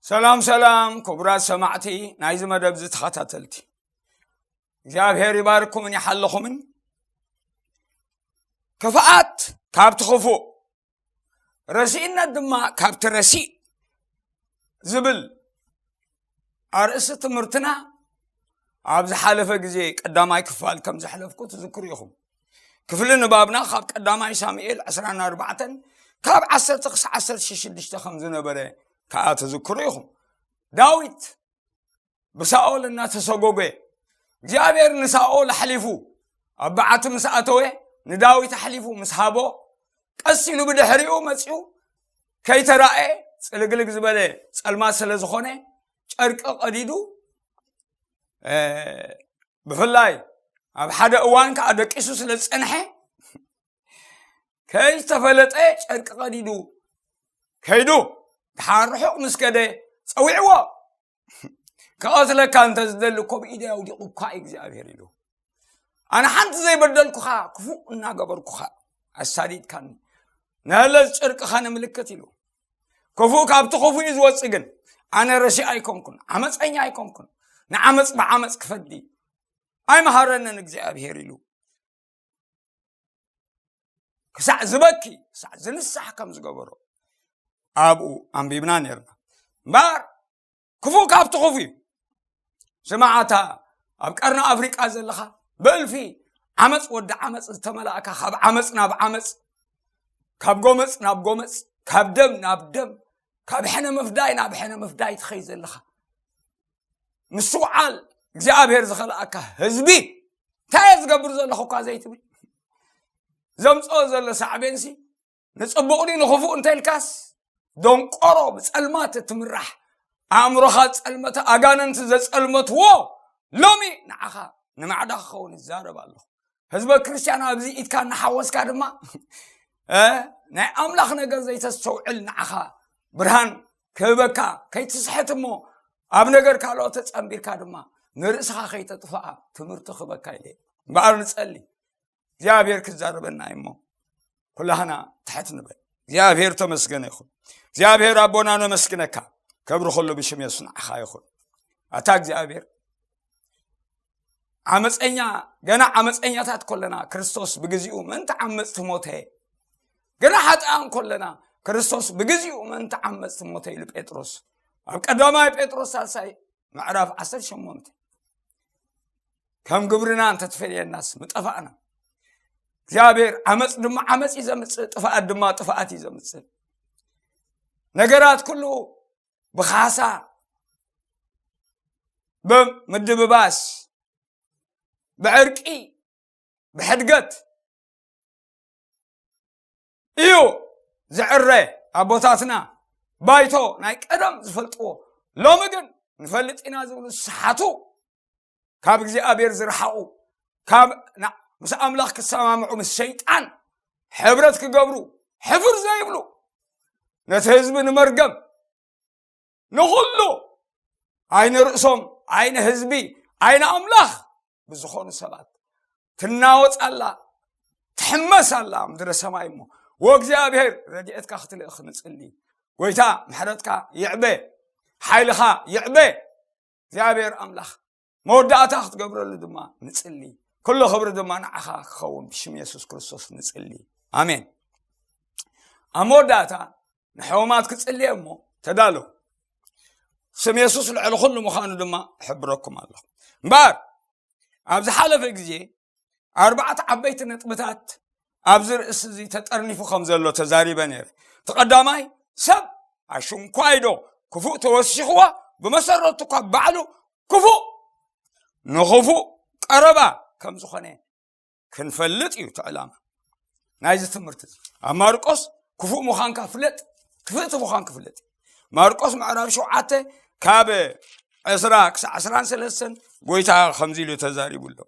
ሰላም ሰላም ክቡራት ሰማዕቲ ናይዚ መደብ እዚ ተኸታተልቲ፣ እግዚኣብሔር ይባርኩምን ይሓለኹምን። ክፍኣት ካብቲ ክፉእ፣ ረሲእነት ድማ ካብቲ ረሲእ ዝብል ኣርእስቲ ትምህርትና ኣብ ዝሓለፈ ግዜ ቀዳማይ ክፋል ከም ዘሕለፍኩ ትዝክሩ ኢኹም። ክፍሊ ንባብና ካብ ቀዳማይ ሳሙኤል ዕስራን ኣርባዕተን ካብ ዓሰርተ ክሳዕ ዓሰርተ ሽዱሽተ ከም ዝነበረ ከኣ ትዝክሩ ኢኹም። ዳዊት ብሳኦል እናተሰጎገ እግዚኣብሔር ንሳኦል ኣሕሊፉ ኣብ በዓቲ ምስ ኣተወ፣ ንዳዊት ኣሕሊፉ ምስ ሃቦ፣ ቀስ ኢሉ ብድሕሪኡ መጺኡ ከይተራእየ ጽልግልግ ዝበለ ጸልማት ስለ ዝኾነ ጨርቂ ቀዲዱ፣ እ፣ ብፍላይ ኣብ ሓደ እዋን ከዓ ደቂሱ ስለ ዝጸንሐ ከይተፈለጠ ጨርቂ ቀዲዱ ከይዱ ድሓር ርሑቕ ምስ ከደ ጸዊዕዎ። ክቐትለካ እንተ ዝደሊ እኮ ብኢደይ ኣውዲቑካ እዩ እግዚኣብሔር ኢሉ። ኣነ ሓንቲ ዘይበደልኩኻ ክፉእ እናገበርኩኻ ኣሳዲድካኒ፣ ነህለዝ ጨርቅኻ ንምልክት ኢሉ። ክፉእ ካብቲ ክፉእ እዩ ዝወፅእ። ግን ኣነ ረሲእ ኣይኮንኩን፣ ዓመፀኛ ኣይኮንኩን። ንዓመፅ ብዓመፅ ክፈዲ ኣይመሃረንን እግዚኣብሔር ኢሉ። ክሳዕ ዝበኪ፣ ክሳዕ ዝንሳሕ ከም ዝገበሮ ኣብኡ ኣንቢብና ነርና። እምበኣር ክፉእ ካብቲ ክፉእ እዩ። ስማዓታ ኣብ ቀርኒ ኣፍሪቃ ዘለኻ ብእልፊ ዓመፅ ወዲ ዓመፅ ዝተመላእካ፣ ካብ ዓመፅ ናብ ዓመፅ፣ ካብ ጎመፅ ናብ ጎመፅ፣ ካብ ደም ናብ ደም፣ ካብ ሕነ ምፍዳይ ናብ ሕነ ምፍዳይ ትኸይ ዘለኻ፣ ምስትውዓል እግዚኣብሔር ዝኸልኣካ ህዝቢ፣ እንታይ እየ ዝገብር ዘለኹ እኳ ዘይትብል፣ ዘምፅኦ ዘሎ ሳዕቤንሲ ንፅቡቕ ድዩ ንኽፉእ እንተልካስ፣ ደንቆሮ፣ ብፀልማት እትምራሕ፣ ኣእምሮኻ ዝፀልመተ፣ ኣጋንንቲ ዘፀልመትዎ ሎሚ ንዓኻ ንማዕዳ ክኸውን ይዛረብ ኣለኹ። ህዝበ ክርስቲያን ኣብዚ ኢድካ እናሓወስካ ድማ እ፣ ናይ ኣምላኽ ነገር ዘይተስተውዕል ንዓኻ ብርሃን ክህበካ ከይትስሕት እሞ ኣብ ነገር ካልኦት ተጸንቢርካ ድማ ንርእስኻ ከይተጥፍኣ ትምህርቲ ክህበካ ኢለ እምበኣር ንጸሊ። እግዚኣብሔር ክዛረበና እዩ እሞ ኩላህና ትሕት ንበል። እግዚኣብሔር ተመስገነ ይኹን። እግዚኣብሔር ኣቦና ነመስግነካ። ክብሪ ኩሉ ብሽም የሱስ ንዓኻ ይኹን። ኣታ እግዚኣብሔር ዓመፀኛ፣ ገና ዓመፀኛታት ኮለና ክርስቶስ ብግዚኡ ምእንቲ ዓመፅቲ ሞተ። ገና ሓጥኣን ኮለና ክርስቶስ ብግዚኡ ምእንቲ ዓመፅቲ ሞተ ኢሉ ጴጥሮስ ኣብ ቀዳማይ ጴጥሮስ ሳልሳይ ምዕራፍ ዓሰርተ ሸሞንተ። ከም ግብርና እንተትፈልየናስ ምጠፋእና። እግዚኣብሔር ዓመፅ ድማ ዓመፅ እዩ ዘምፅእ፣ ጥፍኣት ድማ ጥፍኣት እዩ ዘምፅእ። ነገራት ኩሉ ብኻሳ፣ ብምድብባስ፣ ብዕርቂ፣ ብሕድገት እዩ ዝዕረ። ኣቦታትና ባይቶ ናይ ቀደም ዝፈልጥዎ፣ ሎሚ ግን ንፈልጥ ኢና ዝብሉ ዝሰሓቱ፣ ካብ እግዚኣብሔር ዝረሓቑ፣ ካብ ና-፣ ምስ ኣምላኽ ክሰማምዑ፣ ምስ ሰይጣን ሕብረት ክገብሩ ሕፍር ዘይብሉ፣ ነቲ ህዝቢ ንመርገም፣ ንኹሉ ዓይኒ ርእሶም፣ ዓይኒ ህዝቢ፣ ዓይኒ ኣምላኽ ብዝኾኑ ሰባት ትናወጽ ኣላ፣ ትሕመስ ኣላ ምድረ ሰማይ። እሞ ወእግዚኣብሔር ረድኤትካ ክትልእኽ ንጽሊ። ጎይታ ምሕረትካ ይዕበ፣ ሓይልኻ ይዕበ። እግዚኣብሔር ኣምላኽ መወዳእታ ክትገብረሉ ድማ ንጽሊ። ኩሉ ክብሪ ድማ ንዓኻ ክኸውን ብሽም የሱስ ክርስቶስ ንጽሊ። ኣሜን። ኣብ መወዳእታ ንሕሙማት ክጽልየ እሞ ተዳለዉ። ስም የሱስ ልዕሊ ኩሉ ምዃኑ ድማ እሕብረኩም ኣለኹ። እምበኣር ኣብ ዝሓለፈ ግዜ ኣርባዕተ ዓበይቲ ነጥብታት ኣብዚ ርእሲ እዚ ተጠርኒፉ ከም ዘሎ ተዛሪበ ነይረ። እቲ ቀዳማይ፣ ሰብ ኣሽንኳይ ዶ ክፉእ ተወሲኽዎ፣ ብመሰረቱ ካብ ባዕሉ ክፉእ፣ ንኽፉእ ቀረባ ከም ዝኾነ ክንፈልጥ እዩ እቲ ዕላማ ናይዚ ትምህርቲ እዚ። ኣብ ማርቆስ ክፉእ ምዃንካ ፍለጥ፣ ክፍእቲ ምዃንካ ፍለጥ። ማርቆስ ምዕራፍ ሸውዓተ ካብ ዕስራ ክሳዕ ዕስራን ሰለስተን ጎይታ ከምዚ ኢሉ ተዛሪቡ ኣሎ።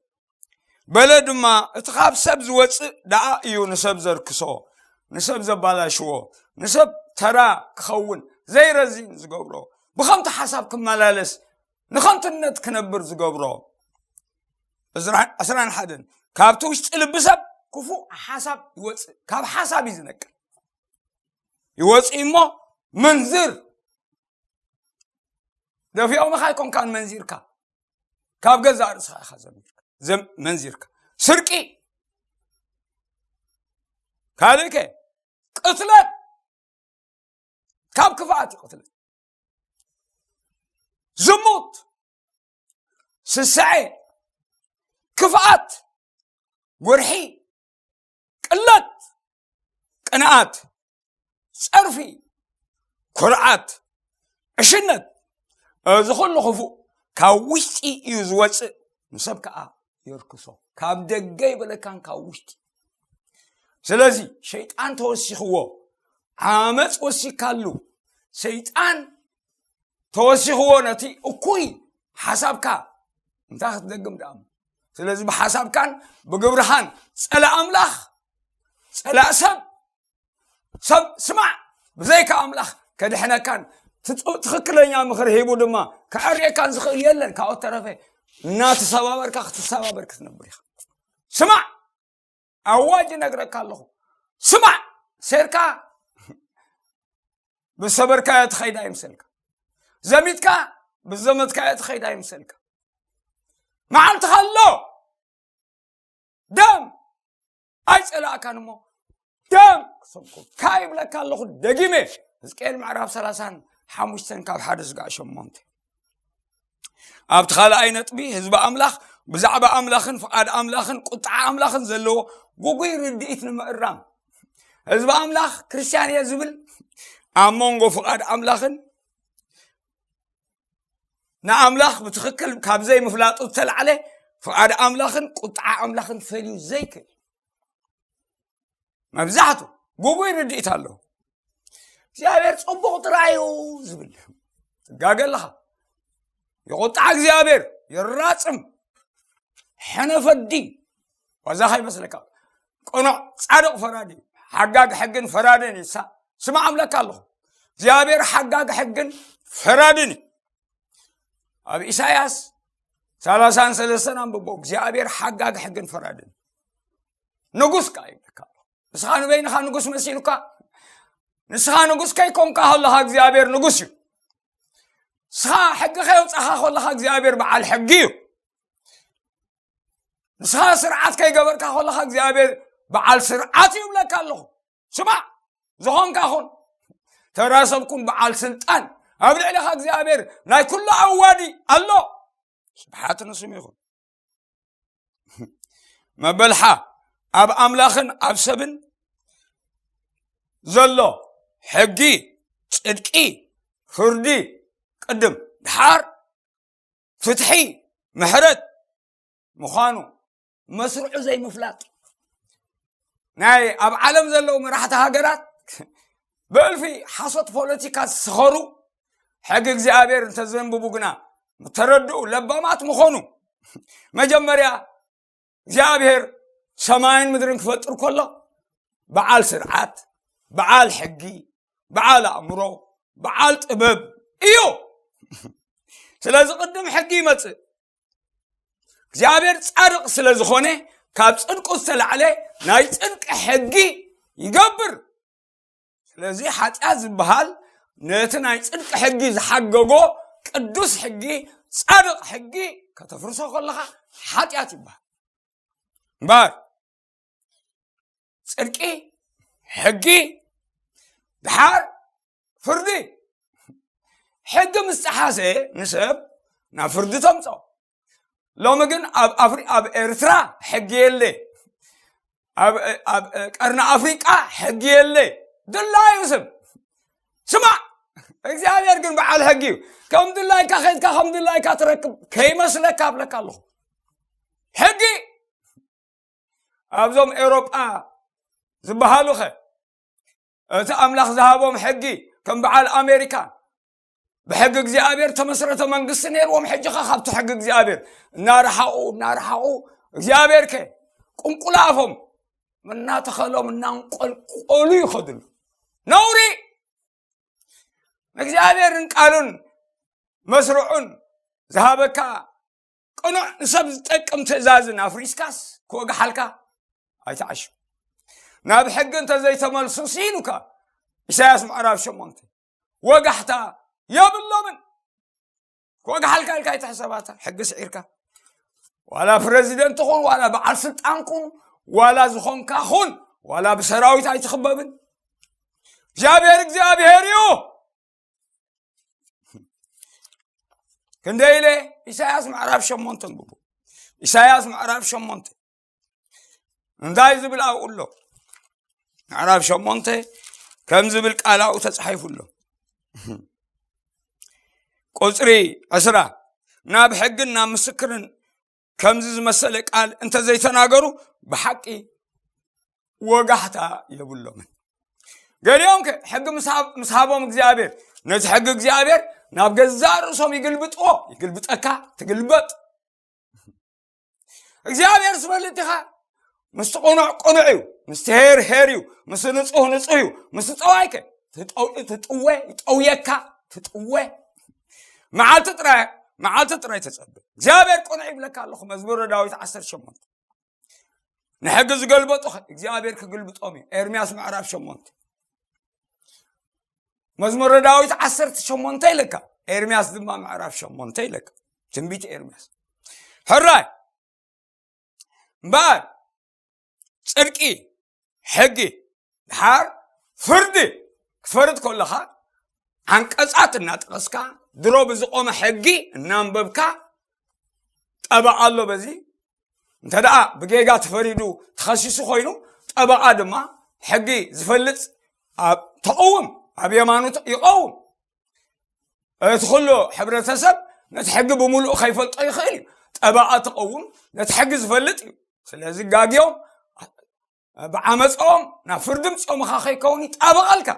በለ ድማ፣ እቲ ካብ ሰብ ዝወጽእ ደኣ እዩ ንሰብ ዘርክሶ፣ ንሰብ ዘባላሽዎ፣ ንሰብ ተራ ክኸውን ዘይረዚን ዝገብሮ፣ ብኸንቱ ሓሳብ ክመላለስ፣ ንኸንቱነት ክነብር ዝገብሮ። ዕስራን ሓደን፣ ካብቲ ውሽጢ ልቢ ሰብ ክፉእ ሓሳብ ይወጽእ፣ ካብ ሓሳብ እዩ ዝነቅል። ይወጽእ እሞ ምንዝር፣ ደፊኦምኻ ኣይኮንካን መንዚርካ፣ ካብ ገዛእ ርእስኻ ኢኻ ዘሚርካ፣ ዘም-፣ መንዚርካ። ስርቂ፣ ካልእከ ቅትለት፣ ካብ ክፍኣት እዩ ቅትለት። ዝሙት፣ ስስዐ፣ ክፍኣት፣ ጉርሒ፣ ቅለት፣ ቅንኣት፣ ጸርፊ፣ ኩርዓት፣ ዕሽነት፣ እዚ ኩሉ ክፉእ ካብ ውሽጢ እዩ ዝወጽእ፣ ንሰብ ከኣ የርክሶ። ካብ ደገ ይበለካን ካብ ውሽጢ። ስለዚ ሸይጣን ተወሲኽዎ፣ ዓመፅ ወሲካሉ፣ ሰይጣን ተወሲኽዎ ነቲ እኩይ ሓሳብካ እንታይ ክትደግም ደኣ እሞ። ስለዚ ብሓሳብካን ብግብርኻን ጸላእ ኣምላኽ፣ ጸላእ ሰብ፣ ሰብ ስማዕ፣ ብዘይካ ኣምላኽ ከድሕነካን ትጽ-፣ ትኽክለኛ ምኽሪ ሂቡ ድማ ከዕርየካን ዝኽእል የለን። ካብኡ ተረፈ እናተሰባበርካ ክትሰባበር ክትነብር ኢኻ። ስማዕ፣ ኣዋጅ እነግረካ ኣለኹ። ስማዕ፣ ሴርካ ብሰበርካዮ ትኸይድ ኣይምሰልካ። ዘሚትካ ብዘመትካዮ ትኸይድ ኣይምሰልካ። መዓልትኻ ኣሎ። ደም ኣይጸላእካን እሞ ደም ክሰብኩካ ይብለካ ኣለኹ። ደጊመ፣ ሕዝቅኤል ምዕራፍ ሰላሳን ሓሙሽተን ካብ ሓደ ስጋዕ ሸሞንተ። ኣብቲ ካልኣይ ነጥቢ፣ ህዝቢ ኣምላኽ ብዛዕባ ኣምላኽን ፍቓድ ኣምላኽን ቁጥዓ ኣምላኽን ዘለዎ ጉጉይ ርድኢት ንምእራም፣ ህዝቢ ኣምላኽ ክርስትያን እየ ዝብል ኣብ መንጎ ፍቓድ ኣምላኽን ንኣምላኽ ብትኽክል ካብ ዘይምፍላጡ ዝተላዕለ ፍቓድ ኣምላኽን ቁጥዓ ኣምላኽን ፈልዩ ዘይክእል መብዛሕቱ ጉጉይ ርድኢት ኣለዎ። እግዚኣብሔር ጽቡቕ ጥራይ እዩ ዝብል ትጋገ ኣለኻ። ይቑጣዕ እግዚኣብሔር፣ ይራጽም፣ ሕነ ፈዲ። ዋዛ ከይመስለካ፣ ቅኑዕ ጻድቕ ፈራዲ፣ ሓጋግ ሕግን ፈራድን እዩ። ሳ-፣ ስማዕ እብለካ ኣለኹ፣ እግዚኣብሔር ሓጋግ ሕግን ፈራድን እዩ። ኣብ ኢሳያስ ሰላሳን ሰለስተን ኣንብቦ፣ እግዚኣብሔር ሓጋግ ሕግን ፈራድን እዩ። ንጉስ ከኣ ይብለካ ኣሎ። ንስኻ ንበይንኻ ንጉስ መሲሉካ? ንስኻ ንጉስ ከይኮንካ ከለኻ እግዚኣብሔር ንጉስ እዩ። ንስኻ ሕጊ ከየውጻኻ ከለኻ እግዚኣብሔር በዓል ሕጊ እዩ። ንስኻ ስርዓት ከይገበርካ ከለኻ እግዚኣብሔር በዓል ስርዓት እዩ እብለካ ኣለኹ። ስማዕ፣ ዝኾንካ ኹን፣ ተራ ሰብ ኩን፣ በዓል ስልጣን፣ ኣብ ልዕሊኻ እግዚኣብሔር ናይ ኩሉ ኣዋዲ ኣሎ። ስብሓት ንስሙ ይኹን። መበልሓ፣ ኣብ ኣምላኽን ኣብ ሰብን ዘሎ ሕጊ፣ ጽድቂ፣ ፍርዲ ቅድም፣ ድሓር ፍትሒ፣ ምሕረት ምዃኑ መስርዑ ዘይምፍላጥ። ናይ ኣብ ዓለም ዘለዉ መራሕቲ ሃገራት ብእልፊ ሓሶት ፖለቲካ ዝሰኸሩ፣ ሕጊ እግዚኣብሔር እንተዘንብቡ ግና ምተረድኡ ለባማት ምኾኑ። መጀመርያ እግዚኣብሔር ሰማይን ምድርን ክፈጥር ከሎ በዓል ስርዓት፣ በዓል ሕጊ፣ በዓል ኣእምሮ፣ በዓል ጥበብ እዩ። ስለዚ ቅድም ሕጊ ይመጽእ። እግዚኣብሔር ጻድቕ ስለ ዝኾነ ካብ ጽድቁ ዝተላዕለ ናይ ጽድቂ ሕጊ ይገብር። ስለዚ ሓጢኣት ዝበሃል ነቲ ናይ ጽድቂ ሕጊ ዝሓገጎ ቅዱስ ሕጊ፣ ጻድቕ ሕጊ ከተፍርሶ ከለኻ ሓጢኣት ይበሃል። እምበኣር ጽድቂ፣ ሕጊ፣ ድሓር ፍርዲ። ሕጊ ምስ ጠሓሰ ንሰብ ናብ ፍርዲ ተምጾ። ሎሚ ግን ኣብ ኣፍሪ-፣ ኣብ ኤርትራ ሕጊ የለ፣ ኣብ፣ ኣብ ቀርኒ ኣፍሪቃ ሕጊ የለ። ድላዩ ስም ስማዕ፣ እግዚኣብሔር ግን በዓል ሕጊ እዩ። ከም ድላይካ ኸይድካ ከም ድላይካ ትረክብ ከይመስለካ እብለካ ኣለኹ። ሕጊ ኣብዞም ኤውሮጳ ዝበሃሉኸ እቲ ኣምላኽ ዝሃቦም ሕጊ ከም በዓል ኣሜሪካ ብሕጊ እግዚኣብሔር ተመስረተ መንግስቲ ነይርዎም። ሕጂ ኸ ካብቲ ሕጊ እግዚኣብሔር እናረሓቑ እናረሓቑ እግዚኣብሔር ከ ቁንቁል ኣፎም እናተኸሎም እናንቆልቆሉ ይኸድሉ። ነውሪ። ንእግዚኣብሔርን ቃሉን መስርዑን ዝሃበካ ቅኑዕ ንሰብ ዝጠቅም ትእዛዝን ኣፍሪስካስ ክወግሓልካ ኣይትዓሹ። ናብ ሕጊ እንተዘይተመልሱስ ኢሉካ ኢሳያስ ምዕራፍ ሸሞንተ ወጋሕታ የብሎምን። ክወግሓልካ ኢልካ ኣይትሕሰባታ ሕጊ ስዒርካ። ዋላ ፕረዚደንት ኹን ዋላ በዓል ስልጣን ኩን ዋላ ዝኾንካ ኹን ዋላ ብሰራዊት ኣይትኽበብን። እግዚኣብሔር እግዚኣብሔር እዩ። ክንደይ ኢለ ኢሳያስ ምዕራፍ ሸሞንተ ንብቡ። ኢሳያስ ምዕራፍ ሸሞንተ እንታይ ዝብል ኣብኡ ኣሎ? ምዕራፍ ሸሞንተ ከም ዝብል ቃል ኣብኡ ተጻሒፉ ኣሎ። ቁጽሪ ዕስራ ናብ ሕግን ናብ ምስክርን ከምዚ ዝመሰለ ቃል እንተዘይተናገሩ ብሓቂ ወጋሕታ የብሎምን። ገሊኦም ከ ሕጊ ምስ ሃብ- ምስ ሃቦም እግዚኣብሔር ነቲ ሕጊ እግዚኣብሔር ናብ ገዛ ርእሶም ይግልብጥዎ። ይግልብጠካ ትግልበጥ እግዚኣብሔር ዝፈልጥ ኢኻ። ምስቲ ቅኑዕ ቅኑዕ እዩ፣ ምስቲ ሄር ሄር እዩ፣ ምስቲ ንጹህ ንጹህ እዩ፣ ምስቲ ጠዋይከ ትጠው- ትጥወ ይጠውየካ ትጥወ። መዓልቲ ጥራይ መዓልቲ ጥራይ ተጸበ። እግዚኣብሔር ቅኑዕ ይብለካ ኣለኹ። መዝሙረ ዳዊት ዓሰርተ ሸሞንተ ንሕጊ ዝገልበጡ እግዚኣብሔር ክግልብጦም እዩ። ኤርምያስ ምዕራፍ ሸሞንተ መዝሙረ ዳዊት ዓሰርተ ሸሞንተ ኢለካ፣ ኤርምያስ ድማ ምዕራፍ ሸሞንተ ኢለካ። ትንቢት ኤርምያስ ሕራይ እምበኣር ጽድቂ ሕጊ ድሓር ፍርዲ ክትፈርድ ከለኻ ዓንቀጻት እናጠቐስካ ድሮ ብዝቆመ ሕጊ እናንበብካ ጠበቓ ኣሎ። በዚ እንተ ደኣ ብጌጋ ተፈሪዱ ተኸሲሱ ኮይኑ ጠበቓ ድማ ሕጊ ዝፈልጥ ኣብ ተቐውም ኣብ የማኑ ይቐውም። እቲ ኩሉ ሕብረተሰብ ነቲ ሕጊ ብምሉእ ከይፈልጦ ይኽእል እዩ። ጠበቓ ተቐውም ነቲ ሕጊ ዝፈልጥ እዩ። ስለዚ ጋግዮም ብዓመፅኦም ናብ ፍርዲ ምፅኦምኻ ከይከውን ይጣበቐልካ።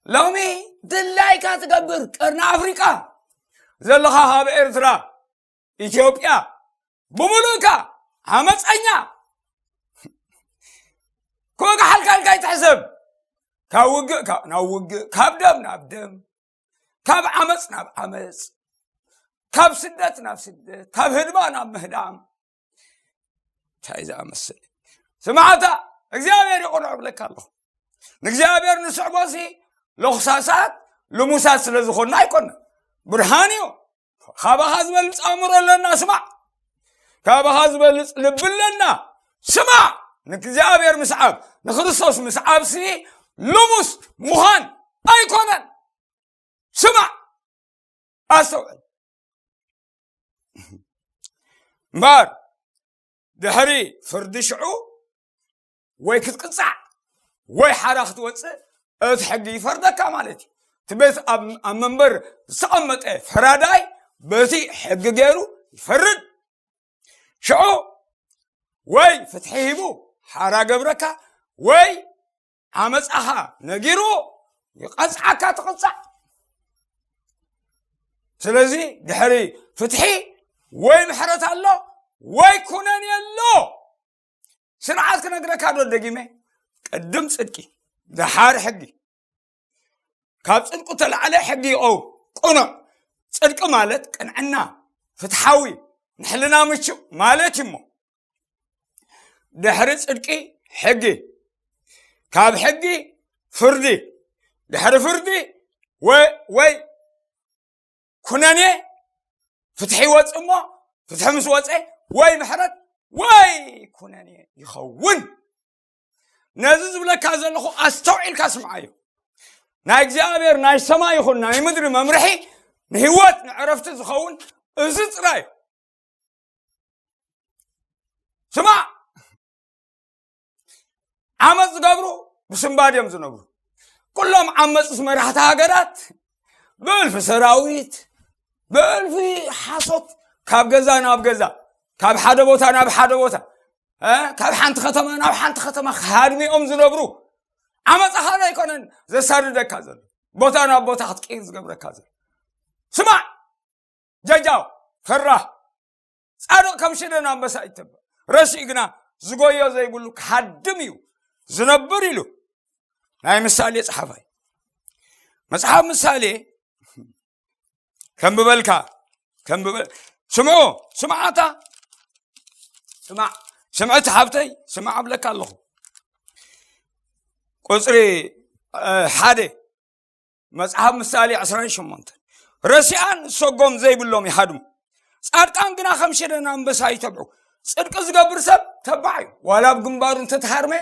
ሎሚ ድላይካ ትገብር ቀርኒ ኣፍሪቃ ዘለኻ ካብ ኤርትራ ኢትዮጵያ ብምሉእካ ዓመፀኛ ክወግሓልካ ኢልካ ይትሕሰብ። ካብ ውግእ ናብ ውግእ፣ ካብ ደም ናብ ደም፣ ካብ ዓመፅ ናብ ዓመፅ፣ ካብ ስደት ናብ ስደት፣ ካብ ህድማ ናብ ምህዳም። እንታይ ዝኣመስል ስምዓታ እግዚኣብሔር ይቕንዑ እብለካ ኣለኹ። ንእግዚኣብሔር ንስዕቦ ሲ ለኹሳሳት ልሙሳት ስለ ዝኾንና ኣይኮነ። ብርሃን እዩ። ካባኻ ዝበልፅ ኣእምሮ ኣለና ስማዕ። ካባኻ ዝበልፅ ልቢ ኣለና ስማዕ። ንእግዚኣብሔር ምስዓብ ንክርስቶስ ምስዓብ ሲ ልሙስ ምዃን ኣይኮነን። ስማዕ ኣስተውዕል። እምበር ድሕሪ ፍርዲ ሽዑ ወይ ክትቅጻዕ ወይ ሓራ ክትወፅእ እቲ ሕጊ ይፈርደካ ማለት እዩ። እቲ ቤት ኣብ ኣብ መንበር ዝተቐመጠ ፈራዳይ በቲ ሕጊ ገይሩ ይፈርድ። ሽዑ ወይ ፍትሒ ሂቡ ሓራ ገብረካ ወይ ዓመፃኻ ነጊሩ ይቐፅዓካ ትቕፃዕ። ስለዚ ድሕሪ ፍትሒ ወይ ምሕረት ኣሎ ወይ ኩነን የሎ። ስርዓት ክነግረካ ዶ ደጊመ? ቅድም ፅድቂ ደሓር ሕጊ። ካብ ፅድቁ ተላዕለ ሕጊ ይቐው ቅኑዕ። ፅድቂ ማለት ቅንዕና ፍትሓዊ ንሕልና ምቹእ ማለት እዩሞ ድሕሪ ፅድቂ ሕጊ፣ ካብ ሕጊ ፍርዲ፣ ድሕሪ ፍርዲ ወይ ኩነኔ ፍትሒ ይወፅእ እሞ ፍትሒ ምስ ወፀ ወይ ምሕረት ወይ ኩነኔ ይኸውን። ነዚ ዝብለካ ዘለኹ ኣስተውዒልካ ስምዓዮ። ናይ እግዚኣብሔር ናይ ሰማይ ይኹን ናይ ምድሪ መምርሒ ንህይወት ንዕረፍቲ ዝኸውን እዚ ጥራይ እዩ። ስማዕ፣ ዓመፅ ዝገብሩ ብስንባድ እዮም ዝነብሩ። ኩሎም ዓመፅቲ መራሕቲ ሃገራት ብእልፊ ሰራዊት ብእልፊ ሓሶት ካብ ገዛ ናብ ገዛ ካብ ሓደ ቦታ ናብ ሓደ ቦታ ካብ ሓንቲ ከተማ ናብ ሓንቲ ከተማ ክሃድሚኦም ዝነብሩ ዓመፃ ካልእ ኣይኮነን ዘሳድደካ ዘሎ ቦታ ናብ ቦታ ክትቀይር ዝገብረካ ዘሎ። ስማዕ ጀጃው ፈራህ ጻድቕ ከም ሽደን ኣንበሳ ይተብዕ ረሲኡ ግና ዝጎዮ ዘይብሉ ክሃድም እዩ ዝነብር ኢሉ ናይ ምሳሌ ጸሓፋይ። መጽሓፍ ምሳሌ ከንብበልካ ከንብበ ስምዑ ስምዓታ ስማዕ ስምዕቲ ሓብተይ ስማዕ እብለካ ኣለኹ። ቁፅሪ ሓደ መጽሓፍ ምሳሌ ዕስራን ሸሞንተን ረሲኣን ሰጎም ዘይብሎም ይሃድሙ። ጻድቃን ግና ከም ሽደን ኣንበሳ ይተብዑ። ጽድቂ ዝገብር ሰብ ተባዕ እዩ። ዋላ ኣብ ግንባሩ እንተተሃርመ፣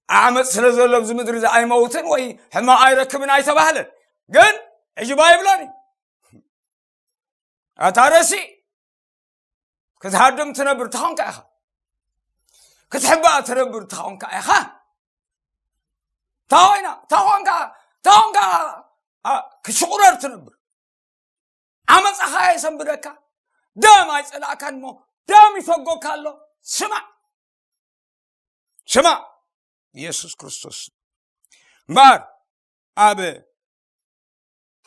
ዓመፅ ስለ ዘሎ ኣብዚ ምድሪ እዚ ኣይመውትን ወይ ሕማቕ ኣይረክብን ኣይተባህለን። ግን ዕጅባ ይብሎን እዩ። ኣታ ረሲእ ክትሃድም ትነብር ተኾንካ ኢኻ። ክትሕባእ ትነብር ተኾንካ ኢኻ። ታኾይና፣ ታኾንካ፣ ታኾንካ፣ ኣ፣ ክትሽቑረር ትነብር። ዓመፃኻ የሰንብደካ። ደም ኣይፀላእካን እሞ ደም ይፈጎካ ኣሎ። ስማዕ፣ ስማዕ፣ ኢየሱስ ክርስቶስ እምበኣር ኣብ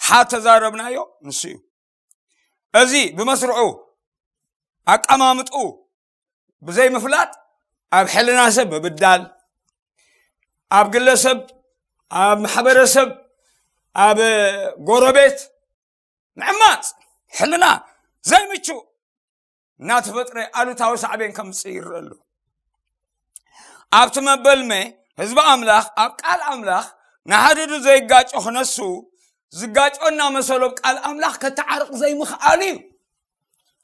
ሓ ተዛረብናዮ ንሱ እዩ። እዚ ብመስርዑ ኣቀማምጥኡ ብዘይምፍላጥ ኣብ ሕልና ሰብ ምብዳል፣ ኣብ ግለሰብ፣ ኣብ ማሕበረሰብ፣ ኣብ ጎረቤት ምዕማፅ ሕልና ዘይምቹእ እናተፈጥረ ኣሉታዊ ሳዕቤን ከምፅእ ይረአ ኣሎ። ኣብቲ መበልመ ህዝቢ ኣምላኽ ኣብ ቃል ኣምላኽ ንሓድዱ ዘይጋጮ ክነሱ ዝጋጮ እናመሰሎ ቃል ኣምላኽ ከተዓርቕ ዘይምኽኣሉ እዩ።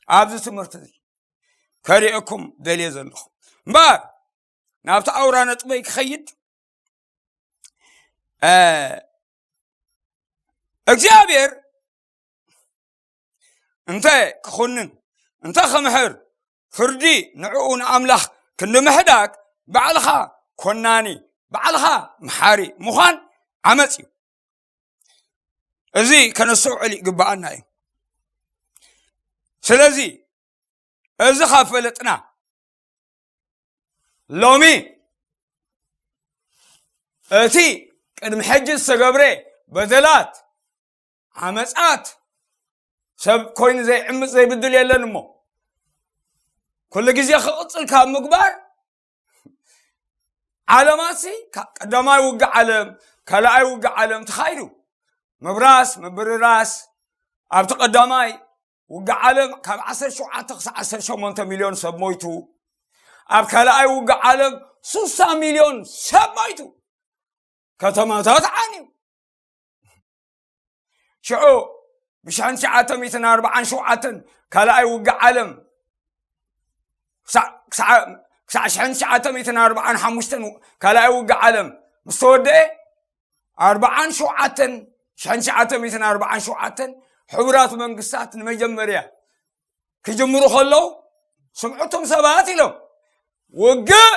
ኣብዚ ትምህርቲ እዚ ከርእየኩም ደልየ ዘለኹ እምበኣር ናብቲ ኣውራ ነጥበይ ክኸይድ፣ እ፣ እግዚኣብሔር እንተ ክኹንን እንተ ክምሕር ፍርዲ ንዕኡ ንኣምላኽ ክንዲ ምሕዳግ ባዕልኻ ኮናኒ ባዕልኻ መሓሪ ምዃን ዓመፅ እዩ። እዚ ከነስተውዕል ይግባኣና እዩ። ስለዚ እዚ ካብ ፈለጥና ሎሚ እቲ ቅድሚ ሕጂ ዝተገብረ በደላት ዓመፃት ሰብ ኮይኑ ዘይዕምፅ ዘይብድል የለን እሞ ኩሉ ግዜ ክቕፅል ካብ ምግባር ዓለማሲ ቀዳማይ ውግእ ዓለም ካልኣይ ውግእ ዓለም ተኻይዱ ምብራስ ምብርራስ ኣብቲ ቀዳማይ ውግእ ዓለም ካብ ዓሰርተ ሸውዓተ ክሳብ ዓሰርተ ሸሞንተ ሚልዮን ሰብ ሞይቱ ኣብ ካልኣይ ውግእ ዓለም ስሳ ሚልዮን ሰብ ሞይቱ ከተማታት ዓንዩ ሽዑ ብሽሕን ትሽዓተ ሚእትን ኣርባዓን ሸውዓተን ካልኣይ ውግእ ዓለም ክሳዕ ሽሕን ትሽዓተ ሚእትን ኣርባዓን ሓሙሽተን ካልኣይ ውግእ ዓለም ምስ ተወደአ ኣርባዓን ሸውዓተን ሽሕን ትሽዓተ ሚእትን ኣርባዓን ሸውዓተን ሕቡራት መንግስታት ንመጀመርያ ክጅምሩ ከለዉ ስምዑቶም ሰባት ኢሎም ውግእ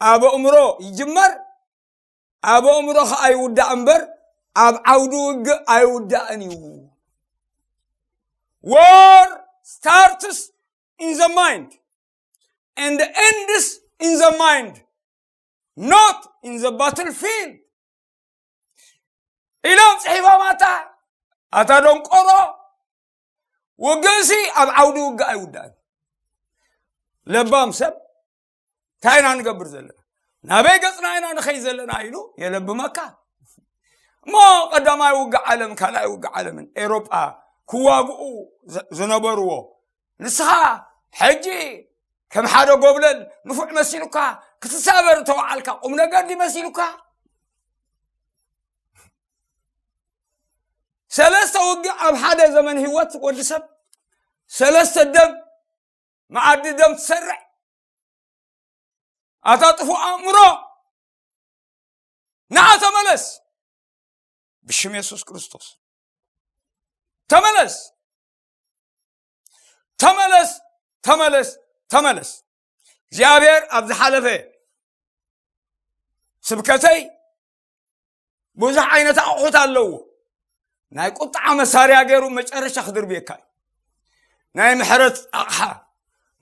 ኣብ ኣእምሮ ይጅመር ኣብ ኣእምሮ ከዓ ይውዳእ እምበር ኣብ ዓውዲ ውግእ ኣይውዳእን እዩ። War starts in the mind and ends in the mind, not in the battlefield ኢሎም ፅሒፎም ኣታ ኣታ ደንቆሮ ውግእሲ ኣብ ዓውዲ ውግእ ኣይውዳእን። ለባም ሰብ እንታይ ኢና ንገብር ዘለና ናበይ ገፅና ኢና ንኸይ ዘለና ኢሉ የለብመካ እሞ ቀዳማይ ውግእ ዓለም ካልኣይ ውግእ ዓለምን ኤሮጳ ክዋግኡ ዝነበርዎ ንስኻ ሕጂ ከም ሓደ ጎብለል ንፉዕ መሲሉካ ክትሳበር እተወዓልካ ቁም ነገር ድዩ መሲሉካ ሰለስተ ውግእ ኣብ ሓደ ዘመን ህይወት ወዲ ሰብ ሰለስተ ደም መኣዲ ደም ትሰርዕ ኣታ ጥፉእ ኣእምሮ ንዓ ተመለስ ብሽም የሱስ ክርስቶስ ተመለስ ተመለስ ተመለስ ተመለስ እግዚኣብሔር ኣብ ዝሓለፈ ስብከተይ ብዙሕ ዓይነት ኣቑሑት ኣለዎ ናይ ቁጥዓ መሳርያ ገይሩ መጨረሻ ክድርብየካ እዩ ናይ ምሕረት ኣቕሓ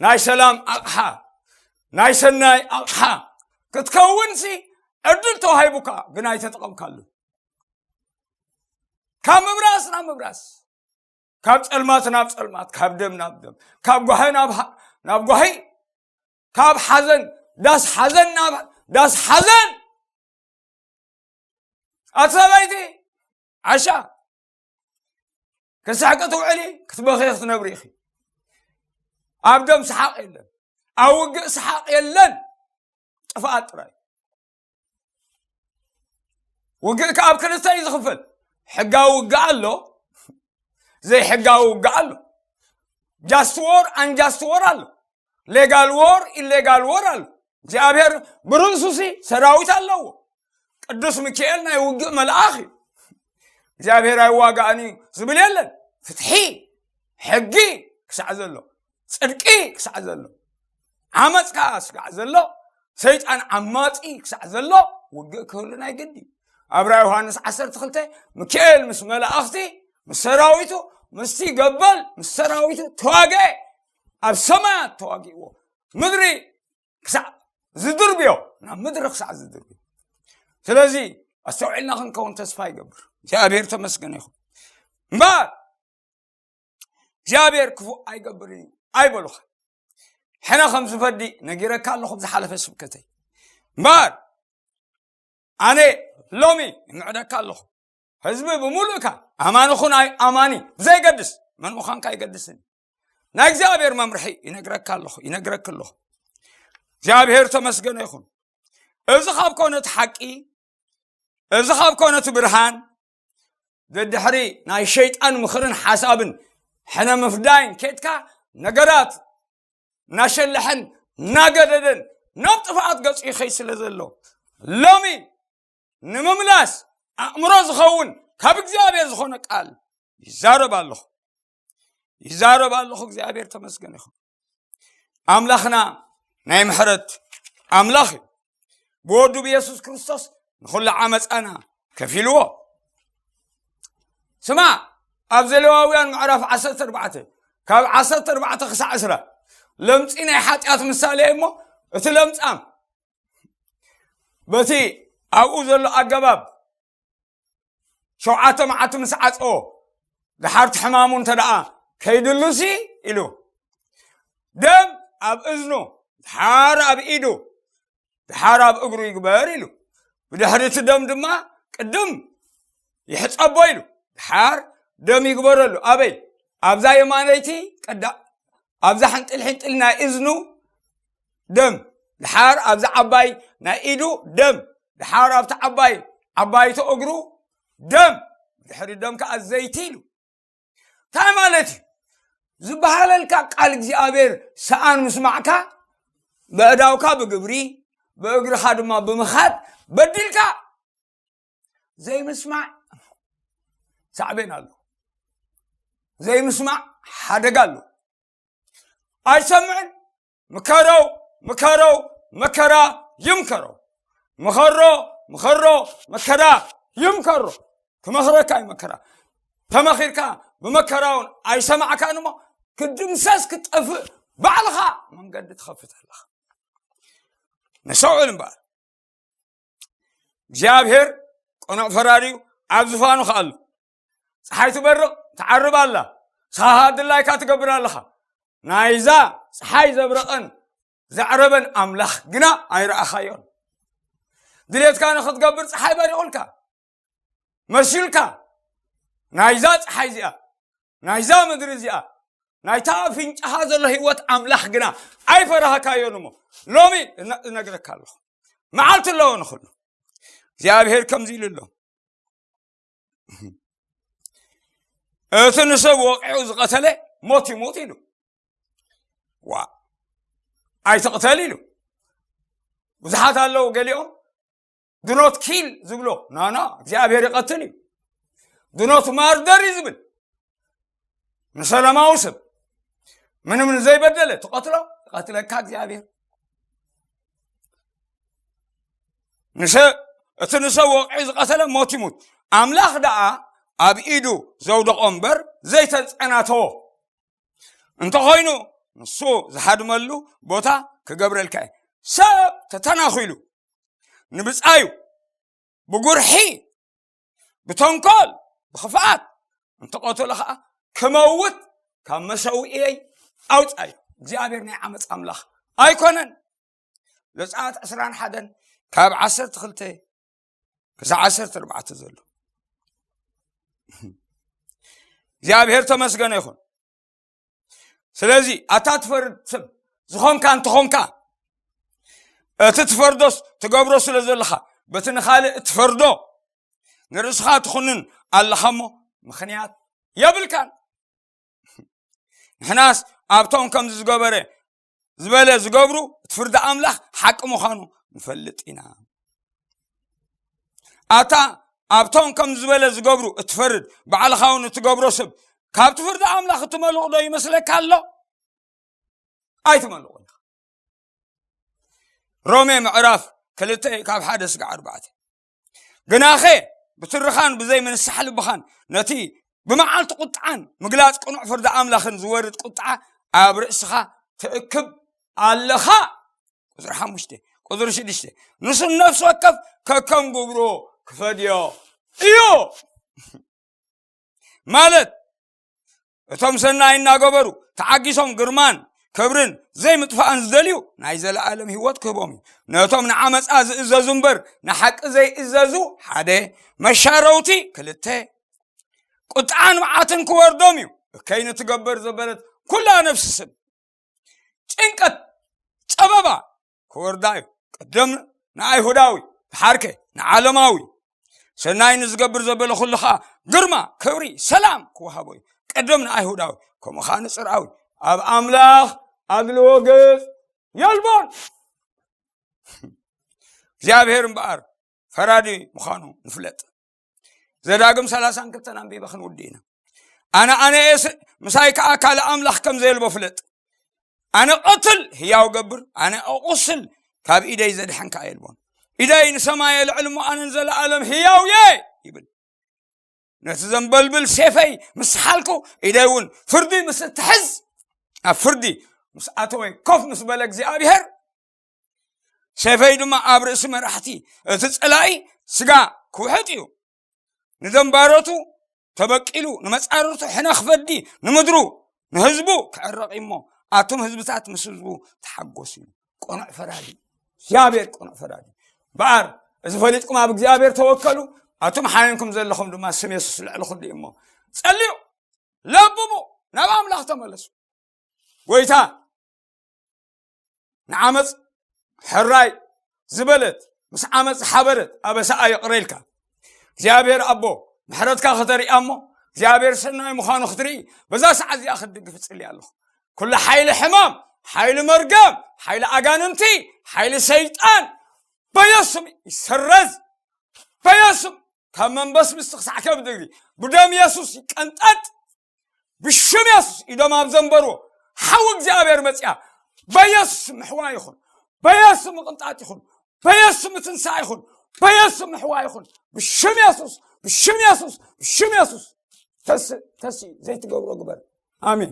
ናይ ሰላም ኣቕሓ ናይ ሰናይ ኣቕሓ ክትከውንሲ ዕድል ተዋሂቡካ ግን ኣይተጠቐምካሉ ካብ ምብራስ ናብ ምብራስ ካብ ጸልማት ናብ ጸልማት ካብ ደም ናብ ደም ካብ ጓሂ ናብ ጓሂ ካብ ሓዘን ዳስ ሓዘን ናብ ዳስ ሓዘን ኣቲ ሰበይቲ ዓሻ ክሳዕ ክትውዕሊ ክትበኺ ክትነብሪ ኢኺ ኣብ ደም ሰሓቕ የለን ኣብ ውግእ ሰሓቕ የለን ጥፍኣት ጥራይ ውግእ ከ ኣብ ክልተ እዩ ዝኽፈል። ሕጋዊ ውግእ ኣሎ፣ ዘይሕጋዊ ውግእ ኣሎ። Just war፣ unjust war ኣሎ። Legal war፣ illegal war ኣሎ። እግዚኣብሔር ብርእሱሲ ሰራዊት ኣለዎ። ቅዱስ ሚካኤል ናይ ውግእ መልኣኽ እዩ። እግዚኣብሔር ኣይዋጋእን እዩ ዝብል የለን። ፍትሒ፣ ሕጊ ክሳዕ ዘሎ፣ ጽድቂ ክሳዕ ዘሎ፣ ዓመፅ ከዓ ስጋዕ ዘሎ፣ ሰይጣን ዓማፂ ክሳዕ ዘሎ ውግእ ክህሉ ናይ ግዲ። ኣብራ ዮሃንስ ዓሰርተ ክልተ፣ ሚካኤል ምስ መላእኽቲ፣ ምስ ሰራዊቱ፣ ምስቲ ገበል ምስ ሰራዊቱ ተዋግአ። ኣብ ሰማያት ተዋጊእዎ፣ ምድሪ ክሳዕ ዝድርብዮ፣ ናብ ምድሪ ክሳዕ ዝድርብዮ። ስለዚ ኣስተውዒልና ክንከውን ተስፋ ይገብር። እግዚኣብሔር ተመስገነ ይኹን። እምበር እግዚኣብሔር ክፉእ ኣይገብርን እዩ ኣይበሉኻ። ሕነ ከም ዝፈዲ ነጊረካ ኣለኹ ብዝሓለፈ ስብከተይ። እምበር ኣነ ሎሚ ይምዕደካ ኣለኹ። ህዝቢ ብምሉእካ ኣማኒ ኹን ኣይ ኣማኒ ብዘይገድስ፣ መን ምዃንካ ኣይገድስን። ናይ እግዚኣብሔር መምርሒ ይነግረካ ኣለኹ፣ ይነግረክ ኣለኹ። እግዚኣብሔር ተመስገነ ይኹን። እዚ ካብ ኮነ እቲ ሓቂ፣ እዚ ካብ ኮነ እቲ ብርሃን፣ ደድሕሪ ናይ ሸይጣን ምኽርን ሓሳብን ሕነ ምፍዳይን ኬድካ፣ ነገራት እናሸለሐን እናገደደን ናብ ጥፍኣት ገጹ ይኸይድ ስለ ዘሎ፣ ሎሚ ንምምላስ ኣእምሮ ዝኸውን ካብ እግዚኣብሔር ዝኾነ ቃል ይዛረብ ኣለኹ። ይዛረብ ኣለኹ። እግዚኣብሔር ተመስገን ይኹን። ኣምላኽና ናይ ምሕረት ኣምላኽ እዩ። ብወዱ ብየሱስ ክርስቶስ ንኹሉ ዓመፃና ከፊልዎ። ስማ፣ ኣብ ዘሌዋውያን ምዕራፍ ዓሰርተ ኣርባዕተ፣ ካብ ዓሰርተ ኣርባዕተ ክሳዕ ዕስራ፣ ለምፂ ናይ ሓጢኣት ምሳሌ እዩ እሞ፣ እቲ ለምፃም በቲ ኣብኡ ዘሎ ኣገባብ ሸውዓተ መዓልቲ ምስ ዓፀዎ፣ ድሓር እቲ ሕማሙ እንተ ደኣ ከይድሉሲ ኢሉ፣ ደም ኣብ እዝኑ፣ ድሓር ኣብ ኢዱ፣ ድሓር ኣብ እግሩ ይግበር ኢሉ። ብድሕሪ እቲ ደም ድማ ቅድም ይሕፀቦ ኢሉ። ድሓር ደም ይግበረሉ። ኣበይ? ኣብዛ የማነይቲ ቀዳ-፣ ኣብዛ ሕንጥል ሕንጥል ናይ እዝኑ ደም፣ ድሓር ኣብዛ ዓባይ ናይ ኢዱ ደም፣ ድሓር ኣብቲ ዓባይ፣ ዓባይቲ እግሩ ደም፣ ድሕሪ ደም ከዓ ዘይቲ ኢሉ። እንታይ ማለት እዩ? ዝበሃለልካ ቃል እግዚኣብሔር ሰኣን ምስማዕካ፣ በእዳውካ ብግብሪ፣ ብእግርኻ ድማ ብምኻድ በዲልካ። ዘይምስማዕ ሳዕቤን ኣሎ። ዘይምስማዕ ሓደጋ ኣሎ። ኣይሰምዕን። ምከረው፣ ምከረው፣ መከራ ይምከረው። ምኸሮ፣ ምኸሮ፣ መከራ ይምከሮ። ክመኽረካ እዩ መከራ። ተመኺርካ ብመከራውን ኣይሰማዕካን እሞ፣ ክድምሰስ ክትጠፍእ ባዕልኻ መንገዲ ትኸፍት ኣለኻ። ነሰውዕል እምበኣር። እግዚኣብሔር ቅኑዕ ፈራዲ እዩ፣ ኣብ ዝፋኑ ከኣ ኣሎ። ፀሓይ ትበርቕ፣ ትዓርብ ኣላ። ንስኻ ድላይካ ትገብር ኣለኻ። ናይዛ ፀሓይ ዘብረቐን ዘዕረበን ኣምላኽ ግና ኣይረኣኻዮን። ድሌትካ ንኽትገብር ፀሓይ በሪቑልካ፣ መሲልካ። ናይዛ ፀሓይ እዚኣ፣ ናይዛ ምድሪ እዚኣ፣ ናይታ ኣፍንጫኻ ዘሎ ህይወት ኣምላኽ ግና ኣይፈራህካዮን እሞ፣ ሎሚ እነ-፣ እነግረካ ኣለኹ። መዓልቲ ኣለዎ ንኹሉ። እግዚኣብሔር ከምዚ ኢሉ ኣሎ። እቲ ንሰብ ወቂዑ ዝቐተለ ሞት ይሙት ኢሉ። ዋ፣ ኣይትቕተል ኢሉ። ብዙሓት ኣለዉ፣ ገሊኦም do not kill ዝብሎ። ኖ፣ ኖ፣ እግዚኣብሔር ይቐትል እዩ። Do not murder እዩ ዝብል። ንሰላማዊ ሰብ፣ ምንም ንዘይበደለ ትቐትሎ፣ ይቐትለካ እግዚኣብሔር። ንሰ-፣ እቲ ንሰብ ወቂዑ ዝቐተለ ሞት ይሙት። ኣምላኽ ደኣ ኣብ ኢዱ ዘውደቖ እምበር ዘይተጸናተዎ እንተኾይኑ፣ ንሱ ዝሃድመሉ ቦታ ክገብረልካ እዩ። ሰብ ተተናኺሉ፣ ንብጻዩ፣ ብጉርሒ፣ ብተንኮል፣ ብኽፍኣት እንተቐተሎ ኸዓ፣ ክመውት ካብ መሰውእየይ ኣውጻዩ። እግዚኣብሔር ናይ ዓመፅ ኣምላኽ ኣይኮነን። ዘጸኣት ዕስራን ሓደን ካብ ዓሰርተ ክልተ ክሳብ ዓሰርተ ኣርባዕተ ዘሎ። እግዚኣብሔር ተመስገነ ይኹን። ስለዚ ኣታ ትፈርድ ሰብ ዝኾንካ እንተኾንካ፣ እቲ ትፈርዶስ ትገብሮ ስለ ዘለኻ፣ በቲ ንኻልእ እትፈርዶ ንርእስኻ ትኹንን ኣለኻ እሞ ምኽንያት የብልካን። ንሕናስ ኣብቶም ከምዚ ዝገበረ ዝበለ ዝገብሩ እቲ ፍርዲ ኣምላኽ ሓቂ ምዃኑ ንፈልጥ ኢና። ኣታ ኣብቶም ከም ዝበለ ዝገብሩ እትፈርድ ባዕልኻ እውን እትገብሮ ሰብ ካብቲ ፍርዲ ኣምላኽ እትመልቕ ዶ ይመስለካ ኣሎ? ኣይትመልቑን ኢኻ። ሮሜ ምዕራፍ ክልተ ካብ ሓደ ስጋዕ ኣርባዕተ። ግናኸ ብትርኻን ብዘይ ምንሳሕ ልብኻን ነቲ ብመዓልቲ ቁጥዓን ምግላጽ ቅኑዕ ፍርዲ ኣምላኽን ዝወርድ ቁጥዓ ኣብ ርእስኻ ትእክብ ኣለኻ። ቁፅሪ ሓሙሽተ። ቁፅሪ ሽዱሽተ። ንሱ ነፍሲ ወከፍ ከከም ግብሩ ክፈድዮ እዩ። ማለት እቶም ሰናይ እናገበሩ ተዓጊሶም ግርማን ክብርን ዘይምጥፋእን ዝደልዩ ናይ ዘለኣለም ህይወት ክህቦም እዩ። ነቶም ንዓመፃ ዝእዘዙ እምበር ንሓቂ ዘይእዘዙ ሓደ። መሻረውቲ ክልተ። ቁጥዓን መዓትን ክወርዶም እዩ። እከይ ንትገበር ዘበለት ኩላ ነፍሲ ስም ጭንቀት ጸበባ ክወርዳ እዩ። ቅድም ንኣይሁዳዊ፣ ድሓርከ ንዓለማዊ። ሰናይ ንዝገብር ዘበለ ኩሉ ኸዓ ግርማ፣ ክብሪ፣ ሰላም ክወሃቦ እዩ። ቅድም ንኣይሁዳዊ፣ ከምኡ ኸዓ ንጽርኣዊ። ኣብ ኣምላኽ ኣድልዎ ገጽ የልቦን። እግዚኣብሔር እምበኣር ፈራዲ ምዃኑ ንፍለጥ። ዘዳግም ሰላሳን ክልተን ኣንቢበ ክንውዲ ኢና። ኣነ ኣነ እየ ስ-፣ ምሳይ ከዓ ካልእ ኣምላኽ ከም ዘየልቦ ፍለጥ። ኣነ ቀትል ህያው ገብር፣ ኣነ ኣቑስል፣ ካብ ኢደይ ዘድሕን ከዓ የልቦን። ኢደይ ንሰማይ የልዕል እሞ ኣነ ንዘለኣለም ህያው እየ ይብል። ነቲ ዘንበልብል ሴፈይ ምስ ሓልኩ፣ ኢደይ እውን ፍርዲ ምስ እትሕዝ፣ ኣብ ፍርዲ ምስ ኣተወ ኮፍ ምስ በለ እግዚኣብሔር፣ ሴፈይ ድማ ኣብ ርእሲ መራሕቲ እቲ ጸላኢ ስጋ ክውሕጥ እዩ። ንደንባሮቱ ተበቂሉ፣ ንመጻርርቱ ሕነ ክፈዲ፣ ንምድሩ ንህዝቡ ክዕረቕ እሞ፣ ኣቱም ህዝብታት ምስ ህዝቡ ተሓጎሱ እዩ። ቅኑዕ ፈራዲ፣ እግዚኣብሔር ቅኑዕ ፈራዲ። በኣር እዚ ፈሊጥኩም ኣብ እግዚኣብሔር ተወከሉ፣ ኣቱም ሓሚምኩም ዘለኹም ድማ ስም የሱስ ልዕሊ ኩሉ እዩ እሞ፣ ጸልዩ፣ ለብሙ፣ ናብ ኣምላኽ ተመለሱ። ጎይታ ንዓመፅ ሕራይ ዝበለት፣ ምስ ዓመፅ ዝሓበረት ኣበሳኣ ይቕረ ኢልካ። እግዚኣብሔር ኣቦ ምሕረትካ ከተርኢ እሞ እግዚኣብሔር ሰናይ ምዃኑ ክትርኢ በዛ ሰዓት እዚኣ ክትድግፍ እጽሊ ኣለኹ። ኩሉ ሓይሊ ሕማም፣ ሓይሊ መርገም፣ ሓይሊ ኣጋንንቲ፣ ሓይሊ ሰይጣን በየሱም ይሰረዝ። በየሱም ካብ መንበስ ምስቲ ክሳዕ ከብዲ እግሪ ብደም የሱስ ይቀንጠጥ። ብሽም የሱስ ኢዶም ኣብ ዘንበርዎ ሓዊ እግዚኣብሔር መፅያ። በየሱስ ምሕዋ ይኹን፣ በየሱስ ምቕንጣጥ ይኹን፣ በየሱስ ምትንሳእ ይኹን፣ በየሱስ ምሕዋ ይኹን። ብሽም የሱስ፣ ብሽም የሱስ፣ ብሽም የሱስ። ተስ ተስ ዘይትገብሮ ግበር። ኣሜን።